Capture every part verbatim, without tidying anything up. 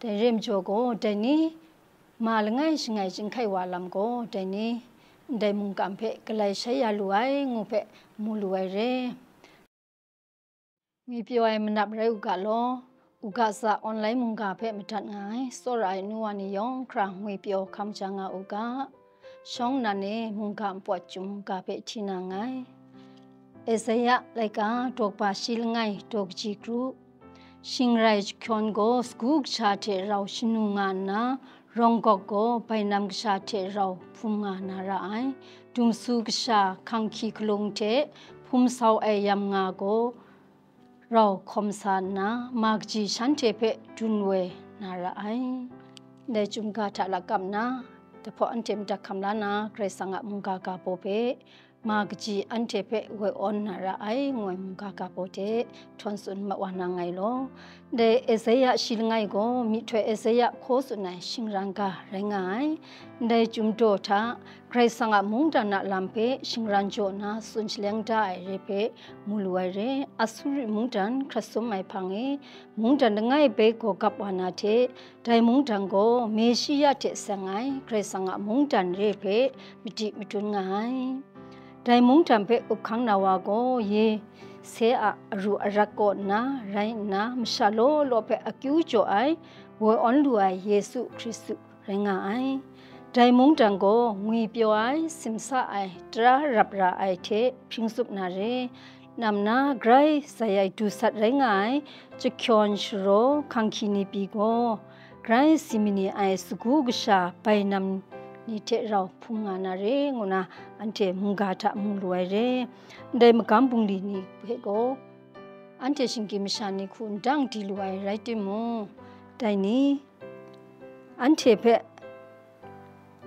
Dai re majaw gaw, dai ni ma langai shangai chyinghkai wa lam gaw, dai ni ndai mungkan hpe galai shai ya lu ai, ngu hpe mu lu ai re. Ngwipyaw ai manap rai u ga law, u ga tsa online mungga hpe madat nga ai, tsawra ai nu wa ni yawng hkra ngwipyaw hkam ja nga u ga. Shawng nnan e mungga npawt chyum mungga hpe hti na nngai. Esaia laika daw kaba shi langai daw kaji kru. Shing rai jahkyawn gaw sagu kasha hte rau shanu nga nna, rawng gawk gaw bainam kasha hte rau hpum nga na ra ai. Dumsu kasha hkanghki hkalung hte hpum sau ai yam nga gaw rau hkawm sa nna, ma kaji shanhte hpe dun woi na ra ai. Ndai chyum ga hta lakap nna, dahpaw anhte madat hkam la na, Karai Kasang a mungga ga baw hpe, ma kaji anhte hpe woi awn na ra ai, ngu ai mungga ga baw hte htawn tsun ma wa na nngai law. Ndai Esaia shi langai gaw, myihtoi Esaia hkaw tsun ai shingran ga rai nga ai. Ndai chyum daw hta, Karai Kasang a mungdan a lam hpe shingran jaw nna tsun shaleng da ai re hpe mu lu ai re. Asuri mungdan hkrat sum ai hpang e, mungdan langai bai gaw gap wa na hte, dai mungdan gaw Meshiya hte seng ai Karai Kasang a mungdan re hpe madi madun nga ai. Dai mungdan hpe up hkang na wa gaw, Yese a aru arat kaw nna rai nna, masha law law hpe akyu jaw ai, woi awn lu ai Yesu Hkristu rai nga ai. Dai mungdan gaw ngwipyaw ai, simsa ai, tara rap ra ai hte hpring tsup na re. Nam na grai zai ai du sat rai nga ai, jahkyawn sharaw hkanghki ni pyi gaw, grai si mani ai sagu kasha bainam ni hte rau hpung nga na re, ngu na anhte mungga hta mu lu ai re. Ndai magam bungli ni hpe gaw, anhte shinggyim masha ni hku ndang di lu ai rai timung, dai ni anhte hpe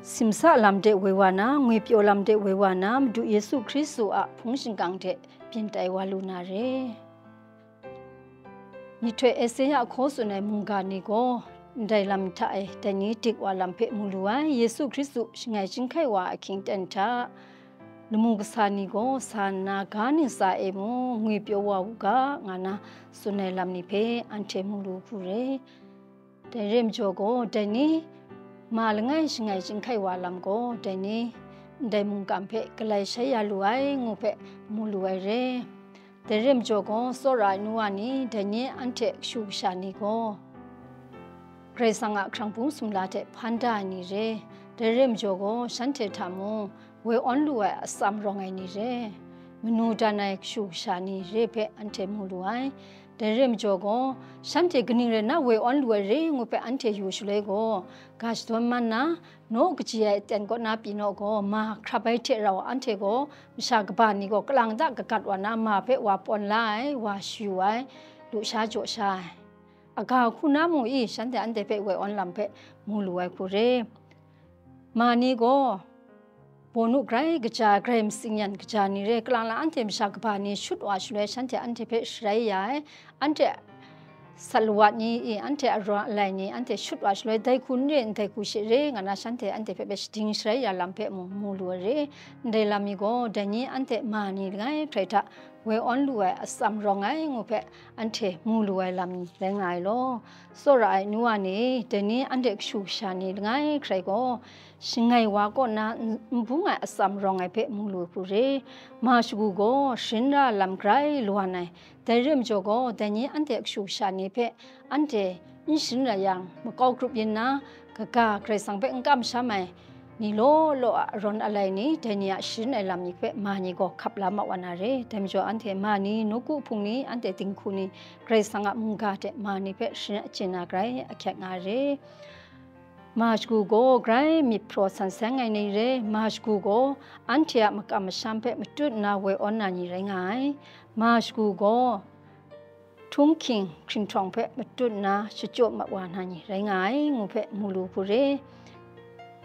simsa lam de woi wa na, ngwipyaw lam de woi wa na, Madu Yesu Hkristu a hpung shingkang hte byin tai wa lu na re. Myihtoi Esaia hkaw tsun ai mungga ni gaw, ndai lam hta e dai ni dik wa lam hpe mu lu ai, Yesu Hkristu shangai chyinghkai wa a ahkying ten hta, lamu kasa ni gaw sa nna ga ntsa e mung ngwipyaw wa u ga, nga na tsun ai lam ni hpe anhte mu lu hku re. Dai re majaw gaw, dai ni ma langai shangai chyinghkai wa lam gaw, dai ni ndai mungkan hpe galai shai ya lu ai, ngu hpe mu lu ai re. Dai re majaw gaw, tsawra ai nu wa ni, dai ni anhte kashu kasha ni gaw, Karai Kasang a hkrang bung sumla hte hpan da ai ni re. Dai re majaw gaw, shanhte hta mung woi awn lu ai atsam rawng ai ni re. Manu dan ai kashu kasha ni re hpe anhte mu lu ai. Dai re majaw gaw, shanhte kaning rai nna woi awn lu ai re ngu hpe anhte yu shaloi gaw, ga shadawn man na, naw kaji ai aten kaw na pyi naw gaw, ma hkrap ai hte rau anhte gaw masha kaba ni gaw kalang da kagat wa na, ma hpe wa pawn la ai, wa shayu ai, lusha jaw sha ai. Aga hku na mu i, shanhte anhte hpe woi awn lam hpe mu lu ai hku re. Ma ni gaw, bawnu grai kaja, grai matsing yan kaja ni re, kalang lang anhte masha kaba ni shut wa shaloi, shanhte anhte hpe sharai ya ai, anhte sat lawat ni i, anhte arawn alai ni, anhte shut wa shaloi, dai hku n re, ndai hku she re, nga na shanhte anhte hpe bai shading sharai ya lam hpe mung mu lu ai re. Ndai lam mi gaw, dai ni anhte ma ni langai hkrai hta woi awn lu ai atsam rawng ai ngu hpe anhte mu lu ai lam ni rai nga ai law. Tsawra ai nu wa ni, dai ni anhte kashu kasha ni langai hkrai gaw, shangai wa kaw na n-, n bung ai atsam rawng ai hpe mu lu hku re. Ma shagu gaw sharin ra lam grai lawan ai. Dai re majaw gaw, dai ni anhte kashu kasha ni hpe anhte n sharin ra yang, makau grup yin na, kaga Karai Kasang hpe n kamsham ai ni law law a arawn alai ni, dai ni a sharin ai lam ni hpe ma ni gaw hkap la ma wa na re. Dai majaw, anhte ma ni nawku hpung ni, anhte dinghku ni, Karai Kasang a mungga hte ma ni hpe sharin achyin na grai ahkyet nga re. Ma shagu gaw grai myit hpraw san seng ai ni re, ma shagu gaw anhte a makam masham hpe matut nna woi awn na ni rai nga ai. Ma shagu gaw htunghking hkringhtawng hpe matut nna shachyaw ma wa na ni rai nga ai, ngu hpe mu lu hku re.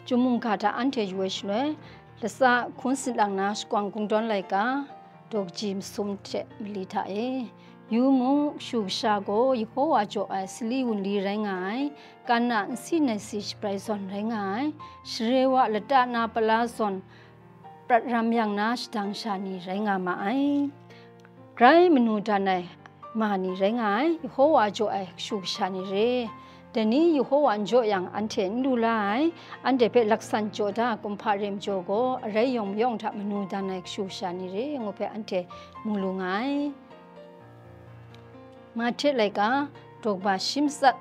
Chyum mungga hta anhte yu ai shaloi, latsa hkun sin lang na shakawn kungdawn laika, daw kaji masum hte mali hta e. Yu mu, kashu kasha gaw Yehova jaw ai sali wunli rai nga ai, kan na nsi nai si shabrai zawn rai nga ai, share wa lata na pala zawn prat ram yang na shadang sha ni rai nga ma ai. Grai manu dan ai ma ni rai nga ai, Yehova jaw ai kashu kasha ni re. Dai ni Yehowa n jaw yang, anhte n lu la ai, anhte hpe laksan jaw da kumhpa re majaw gaw, arai yawng mayawng hta manu dan ai kashu kasha ni re, ngu hpe anhte mu lu nga ai. Mahte laika, daw kaba shi matsat,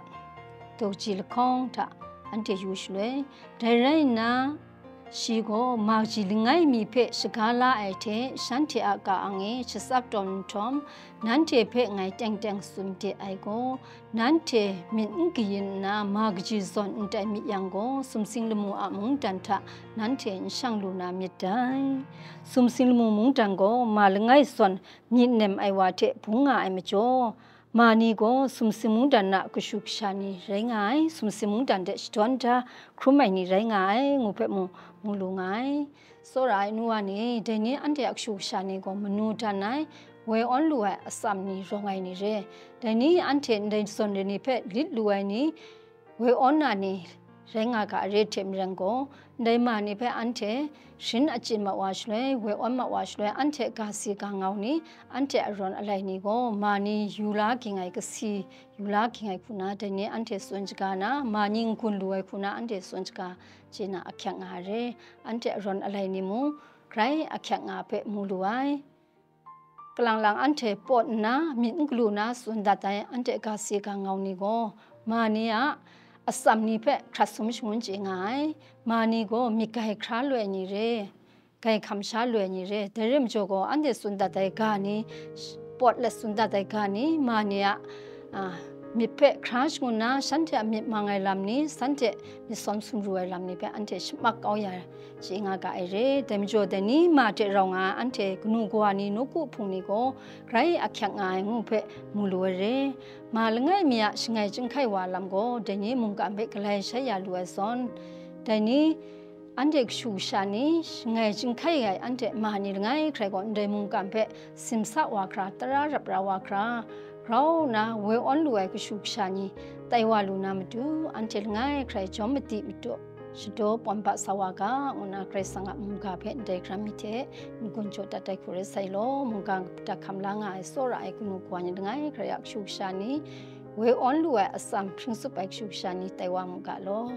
daw kaji lahkawng hta anhte yu shaloi, dai rai nna, shi gaw ma kaji langai mi hpe shaga la ai hte, shanhte a ka-ang e shatsap tawn nhtawm, nanhte hpe ngai teng teng tsun de ai gaw, nanhte myit n kayin nna, ma kaji zawn n tai myit yang gaw, sumsing lamu a mungdan hta nanhte n shang lu na myit dai. Sumsing lamu mungdan gaw ma langai zawn myit nem ai wa hte bung nga ai majaw, ma ni gaw sumsing mungdan a kashu kasha ni rai nga ai, sumsing mungdan hte shadawn da hkrum ai ni rai nga ai, ngu hpe mung mu lu nga ai. Tsawra ai nu wa ni, dai ni anhte a kashu kasha ni gaw manu dan ai, woi awn lu ai atsam ni rawng ai ni re. Dai ni anhte ndai zawn re ni hpe lit lu ai ni, woi awn na ni rai nga ga re hte maren gaw, ndai ma ni hpe anhte sharin achyin ma wa shaloi, woi awn ma wa shaloi, anhte ga si ga ngau ni, anhte arawn alai ni gaw, ma ni yu la ging ai kasi, yu la ging ai hku na, dai ni anhte tsun shaga na, ma ni n-gun lu ai hku na, anhte tsun shaga chye na ahkyak nga ai re. Anhte arawn alai ni mung, grai ahkyak nga hpe mu lu ai. Kalang lang anhte pawt nna myit n galu na tsun dat ai anhte ga si ga ngau ni gaw, ma ni a atsam ni hpe hkrat sum shangun chye nga ai. Ma ni gaw myit gai hkra loi ni re, gai hkam sha loi ni re, dai re majaw gaw, anhte tsun dat ai ga ni, pawt let tsun dat ai ga ni, ma ni a, a, myit hpe hkra shangun na, shanhte a myit mang ai lam ni, shanhte myit sawn sumru ai lam ni hpe anhte shamak kau ya chye nga ga ai re. Dai majaw, dai ni ma hte rau nga ai anhte kanu kawa ni, nawku hpung ni gaw grai ahkyak nga ai ngu hpe mu lu ai re. Ma langai mi a shangai chyinghkai wa lam gaw, dai ni mungkan hpe galai shai ya lu ai zawn, dai ni anhte kashu kasha ni shangai chyinghkai ai anhte ma ni langai hkrai gaw, ndai mungkan hpe simsa wa hkra, tara rap ra wa hkra, grau nna woi awn lu ai kashu kasha ni tai wa lu na matu, anhte langai hkrai jawm madi matu, shadaw pawn bat sa wa ga, ngu nna Karai Kasang a mungga hpe ndai hkram mi hte n-gun jaw dat ai hku rai sai law, mungga hta hkam la nga ai tsawra ai kanu kawa ni langai hkrai a kashu kasha ni, woi awn lu ai atsam hpring tsup ai kashu kasha ni tai wa mu ga law.